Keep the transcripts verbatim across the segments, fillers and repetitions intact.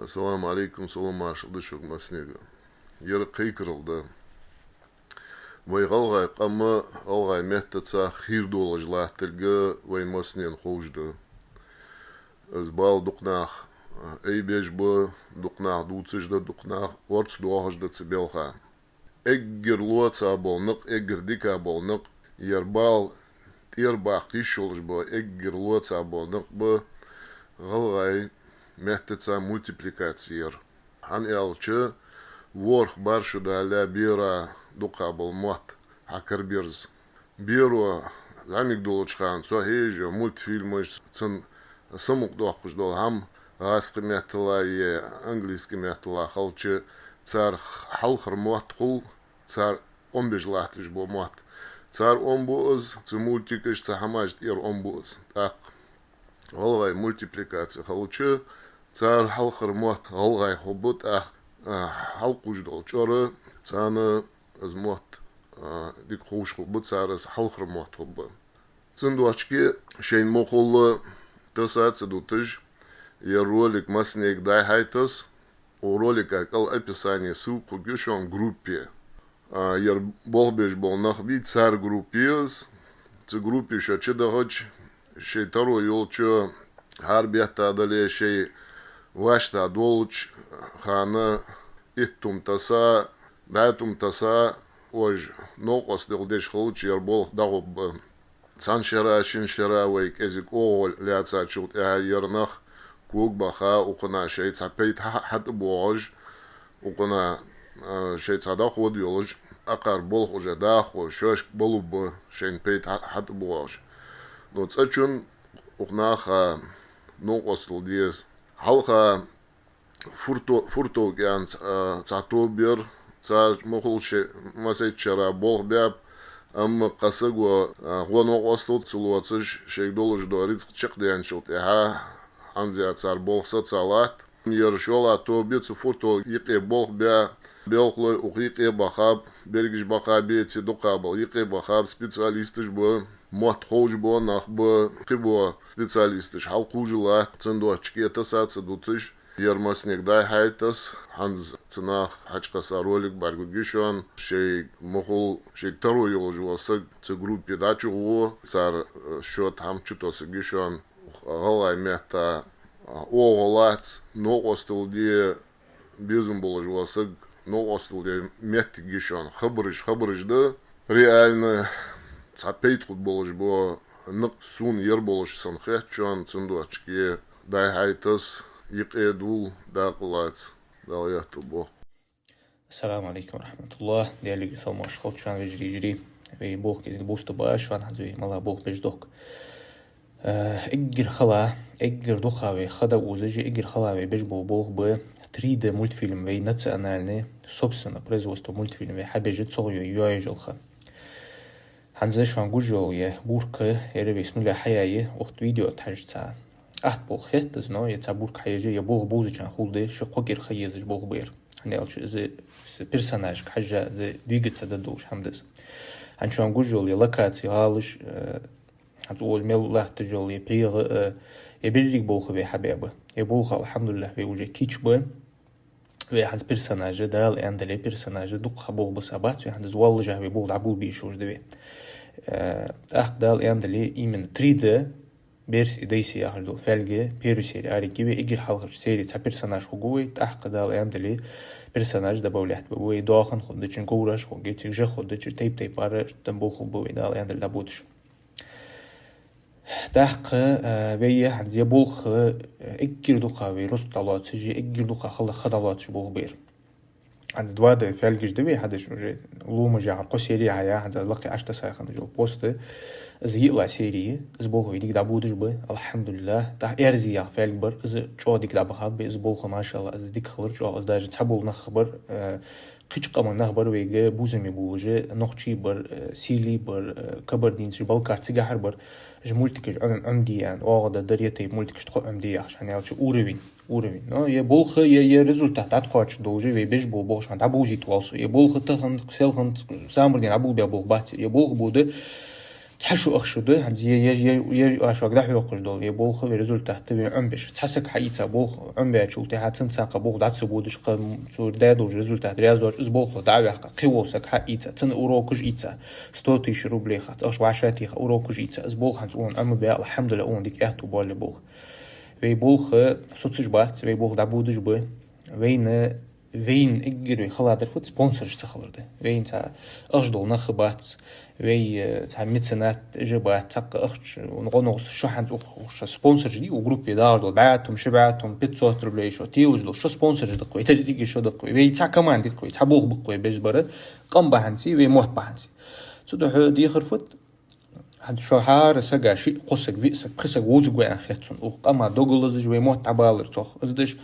Ассаламу Ӏалайкум, салам-маршал да шуга массанега. Ер кхайкарал да. Вай гӀалгӀай къам гӀалгӀай меттаца хийра долаш латтилга вай массанена ховш да. Из бала дукха нах айбеш ба, дукха нах дувцаш да, дукха нах орца доахаш да цу балха. Эггара лоаца бола никъ, эггара дика бола никъ, ер бала тӀера баккха йиш йолаш бола эггара лоаца бола никъ ба гӀалгӀай меттаца мультипликаци яр. ХӀана аьлча, ворхӀ-барх шу далале бера дукха бола мотт хьакараберза. Беро зӀамига долча хана цо хьежа мультфильмаш, цун самукъадоаккхаш дола хӀама гӀазкхий меттала е английски меттала хилча, цар хьалхара мотт хул цар Ӏомабеш латташ бола мотт. Цар Ӏомабу из, цу мультикаш, цу хӀамаш тӀера Ӏомабу из. ТӀаккха гӀалгӀай мультипликаци хилча, цар хьалхара мотт гӀалгӀай хургба, тӀаккха, а, хьалкхувш дола чӀор царна из мотт, а, дика ховш хургба, цар из хьалхара мотт хургба. Цудухьа шоай мухӀал таса ца дуташ, ер ролик массанега дӀа-хьа таса, укх ролика кӀал описание ссылка хургья шоана группе. А, ер болх беш бола нах бий, цар группа я из. Цу группе шо чудахача, шоай таро йолча хӀара бетта дале, шоай вӀаштӀехьа долча хана итт тума таса, бӀаь тума таса, уж новкъостал деш хилча, ер болх дӀагӀоргба. Цхьан шера, шин шера вай кӀезига оагӀув лаьцачул тӀехьагӀа ер нах ког баха, укхунна шоай цхьа пайда хьа-, хьатӀабоагӀаш, укхунна, а, шоай цхьа доход йолаш, акхар болх уже даха, шоашка баларгба шоай пайда хьа-, хьатӀабоагӀаш. Ну, цӀачун укх наха новкъостал деза. Хьалха Фурто-, Фуртовка аьнна, а, цхьа тоба яр, цар мухӀал шоай массайтта шера болх баьб, амма кхы саго, а, гӀо-новкъостал ца лоацаш, шоайга долаш дола рицкъ чакхдаьнначул тӀехьагӀа, хӀанз а цар болх сацалатт. Ер шоллагӀа тоба я цу Фуртовка юкъе болх баь, белхалой укх юкъе бахаб, берригаш баха беций, дукха бола юкъе бахаб, специалисташ ба, мотт ховш бола нах ба, кхыбола специалисташ хьалкхувш латт, цудухьа таса ца дуташ, ер массанега дӀа-хьа таса, хӀанз цу наха хьачукхесса ролик бӀаргагургья шоана, шоай мухӀал, шоай таро йолаш вола саг цу группе дӀачугӀо, цар, э, шоай хӀама чутоссаргья шоана, гӀалгӀай метта, а, оагӀув лаца, новкъостал де безам болаш вола саг, новкъостал де моттиг я шоана, хабараш, хабараш да, реально цхьа пайда хургболаш бола никъ сона ер болаш санна хет шоана, цудухьа дӀа-хьа таса, юкъе дул, дакъа лаца, Дала аьттув боаккхалба. Ассаламу Ӏалайкум ва рахьматуллахӀ. Даьлага салам-моаршал хилда шоана, вежарий, йижарий. Вай болх кӀезига бувзаш ба шоана, хӀанз вай мел болх беш доахк. Э, эггара хала, эггара дукха вай ха дӀаозаш, эггара хала вай беш бола болх ба три дэ мультфильм вай национальный, собственного производства мультфильм вай хьабеш, цох йо-, йоаеш йола ха. ХӀанз шоана гуш йола ер бурка, ер вай с нуля хьаяь я, укх видео тӀа хьажача цхьа атта болх хет из, но ер цхьа бурка хьаеш я, ер болх бовзачарна хул де, ши-кхо кӀира ха езаш болх ба ер. ХӀана аьлча из персонажага хьежжа, из двигаться дергдолаш хӀама да из. ХӀанз шоана гуш йола ер локаци, гӀалаш, э, хӀанз укхаза мел латташ йола ер пхьегӀа, э, ер берригаш болх вай хьабаьб. Ер болх, алхьамдулиллахӀ, вай уже кийчбаь. Вай хӀанз персонажи, Дала аьнна дале, персонажи дукха болх бисса бац вай, хӀанз из воаллашехь вай болх дӀаболабе йиш йолаш да вай. Э, тӀаккха Дала аьнна дале, именно три дэ Берс и Дайси яхаш дола фаьлга, первый сери арайигий вай, эггара хьалхарча сери цхьа персонаж хургва вай, тӀаккха Дала аьнна дале, персонаж добавлять бергба вай, доахан хургда цун, говраш хургья цига, жа хургда цун, тайп-тайпара, там болх хургба вай, Дала аьнна дале, дӀабодаш. ТӀаккха, э, вай хӀанз ер болх, э, эггара дукха вай рузкъа дӀалоацаш, эггара дукха хала ха дӀалоацаш болх ба ер. ХӀанз два дэ фаьлгаш да вай хьадеш уже, ломаш яхар кхо сери хьая, хӀанз аз лакхе Ӏотасса хинна йола пост. Из йиълагӀа сери я, из болх вай дика дӀабодаш ба, алхьамдулиллахӀ. ТӀаккха Эрзи яха фаьлг бар, из чӀоагӀа дика дӀабахаб вай, из болх, машаллахӀ, из дика хилар чӀоагӀа, из даже цхьабола нах бар, э, кхыча къаман нах бар вайга бувзаме болаш, нохчий бар, э, сийлий бар, э, кабардинцаш, балкарцаш, цигахьара бар. Уж мультикаш Ӏом-, Ӏомаде аьнна, оагӀув дар, ер тайпа мультикаш тхо Ӏомаде яхаш, хӀана аьлча уровень, уровень. Но ер болх, ер, ер результат дӀакхоачаш долаш, вай беш бола болх шоана дӀабовзийта воал со. Ер болх тахан, селхан, самурден дӀаболабаь болх бац ер. Ер болх бода, Цхьа шу ах шу да, хӀанз е, е, е, е, а шуга дӀахьокхаш дола, е болх вай результат да вай Ӏомабеш. Цхьа саг хьаийца болх Ӏомабаьчул тӀехьа цун цхьаккха болх дӀа ца бодаш, кхы цо даь долча результат раьза доацаш, из болх дӀа а ваьккха, кхы вола саг хьаийца, цун урокаш ийца, сто тысяч рублей хац, ахча вӀашагӀтеха, урокаш ийца, из болх хӀанз цо Ӏомабаь, алхьамдулиллахӀ, цунна дика аьттув боалле болх. Вай болх соцаш бац, вай болх дӀабодаш ба, вайна вайна эггара вай хала дар фуд, спонсораш ца хилар да. Вайна цхьа ахча дола нах бац, вай, э, цхьа меценат жа бац, цхьаккха ахча, гӀо-новкъостал шо хӀанз укх, укх шо спонсораш дий, укх группе дагӀаш дола бӀаь тума, ши бӀаь тума, пятьсот рублей шо, телаш дола шо спонсораш да-кх вай, тӀадига шо да-кх вай, вай цхьа команда я-кх вай, цхьа болх ба-кх вай беш бар, къам бахьанца, вай мотт бахьанца. Цудухьа дехар фуд, хӀанз шо хӀара сага шиъ, кхо саг, виъ саг, пхи саг вовзаргва аьнна хет сона. Укх къаман дог лазаш вай мотт дӀабалар цох. Из деш,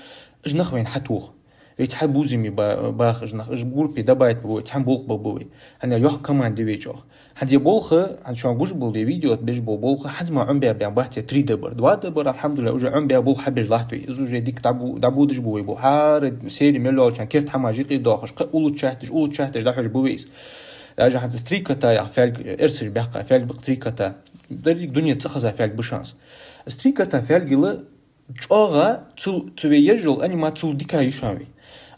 уж нах вайна хьатоха. Вай цхьа бувзаме ба-, баха уж нах, уж группе дӀабайта ба вай, цхьан болх ба ба вай. ХӀана аьлча йоккха команда я вай чӀоагӀа. ХӀанз е болх, хӀанз шоана гуш бола, е видео тӀа беш бола болх, хӀанз мара Ӏомабаь бац, е три Д бар. Два Д бар, алхьамдулиллахӀ, уже Ӏомабаь болх хьабеш латт вай. Из уже дика дӀабу-, дӀабодаш ба вай болх. ХӀара серий мел йолча керда хӀамаш юкъе доахаш, кхы улучшать деш, улучшать деш дӀахьош ба вай из. Даже хӀанз из «Три кота» яха фаьлг, эрсаша баьккха фаьлг ба-кх «Три кота». Деррига дунен цӀихеза фаьлг ба шоана из. Из «Три кота» фаьлгал чӀоагӀа цул, цу вай еш йола анимаци цул дика я шоана вай.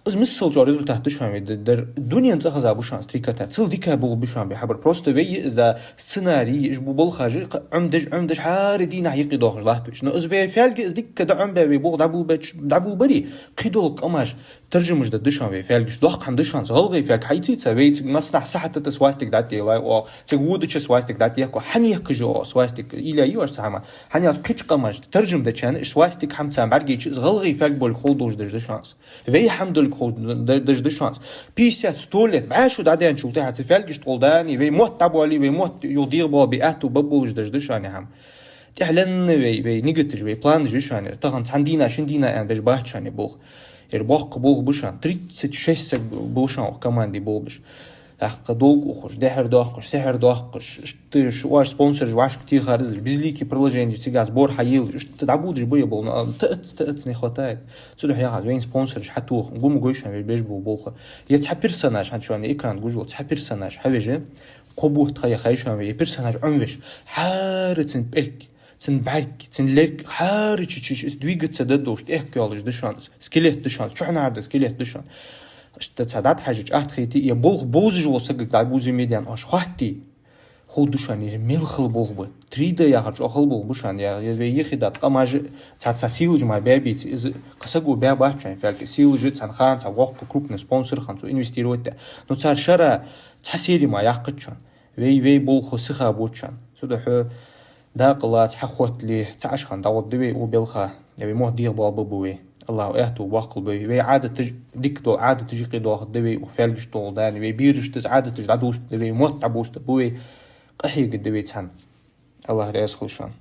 Из миссел чӀоагӀа результат да шоана вай, д-, дар дунен цӀихеза ба шоана из «Три кота». Цул дика болх ба шоана вай хабар. Просто вай я из да сценарий, иш бу болхаш, кхы Ӏомадеш, Ӏомадеш, хӀара дийнахьа юкъе доахаш латт вай. Но из вай фаьлг, из дикка дӀа Ӏомабаь вай болх дӀаболабаьча, дӀаболабари, кхыдола къамаш таржамаш дергда шоана вай фаьлгаш. Доккха хӀама да шоана из, гӀалгӀай фаьлг хьаийцийца, вай цига массанахьа сахьат тӀа свастик дӀатӀаеллай оаха, цига водача свастик дӀатӀаехк оаха. ХӀана ехкаш я оаха свастик? Илла йий оаш цхьа хӀама? ХӀана аьлча кхыча къамаш таржам деча хана, уж свастик хӀама царна бӀаргайча, из гӀалгӀай фаьлг болга ховш долаш деш да шоана из. Вай хӀама долга ховш д-, деш да шоана из. Пятьдесят, сто лет, бӀаь шу дӀадаьнначул тӀехьа цу фаьлгашта гӀолла дани, вай мотт дӀабоале, вай мотт юха дегӀабоалабе аьттув ба болаш деш да шоана хӀама. ТӀехьленна вай, вай нигаташ, вай планаш я шоана ер. Тахан цхьан дийнахьа, шин дийнахьа аьнна беш бац шоана ер болх. Ер боккха болх ба шоана. Тридцать шесть саг ба шоана укх команде болх беш. ТӀаккха долга ухаш, дехьара доаккхаш, сехьара доаккхаш, иштта ш-, оаш спонсораш вӀашка техар из, безликие приложени, цига сбор хьаелаш, иштта дӀабодаш ба ер болх, но таӀац, таӀац не хватает. Цудухьа яхаш, вайна спонсораш хьатоха, гу ма гой шоана вай беш бола болх. Е цхьа персонаж, хӀанз шоана экран гуш вола цхьа персонаж хьавеш, кхо бутт ха яхай шоана вай, е персонаж Ӏомавеш, хӀара цун пӀелг, цун бӀарг, цун лерг, хӀара чу-чу из двигаться дергдолаш, тӀехк йолаш да шоана из, скелет да шоана из, чухьнахьара да скелет да шоана. Иштта цхьа дӀатӀахьежача атта хете, е болх бовзаш вола сагага дӀабувзаме даьнна оаш хоатте, ховргда шоана, ер мел хала болх ба. Три Д яхар чӀоагӀа хала болх ба шоана, е, е вай йихи да ткъамаш, цхьа, цхьа сийлаж мара баьбийца, из кхы саго баь бац шоана фаьлг, сийлаж цхьан хана цхьа воккха крупный спонсор хинна цо инвестировать даь. Но цар шера цхьа серий мара яккхац шоана. Вай, вай болх сиха боацаш. Цудухьа дакъа лаца хьахоттале, цхьа ашхан дӀагӀоргда вай укх балха, вай мотт дегӀабоалабергба вай. АллахӀа аьттув боаккхалба вай. Вай Ӏадаташ, дика дола Ӏадаташ юкъе доахаргда вай укх фаьлгашта гӀолла дани, вай берашта из Ӏадаташ дӀадувстаргда вай, мотт дӀабувстаргба вай, къахьегаргда вай царна. АллахӀ раьза хилва шоана.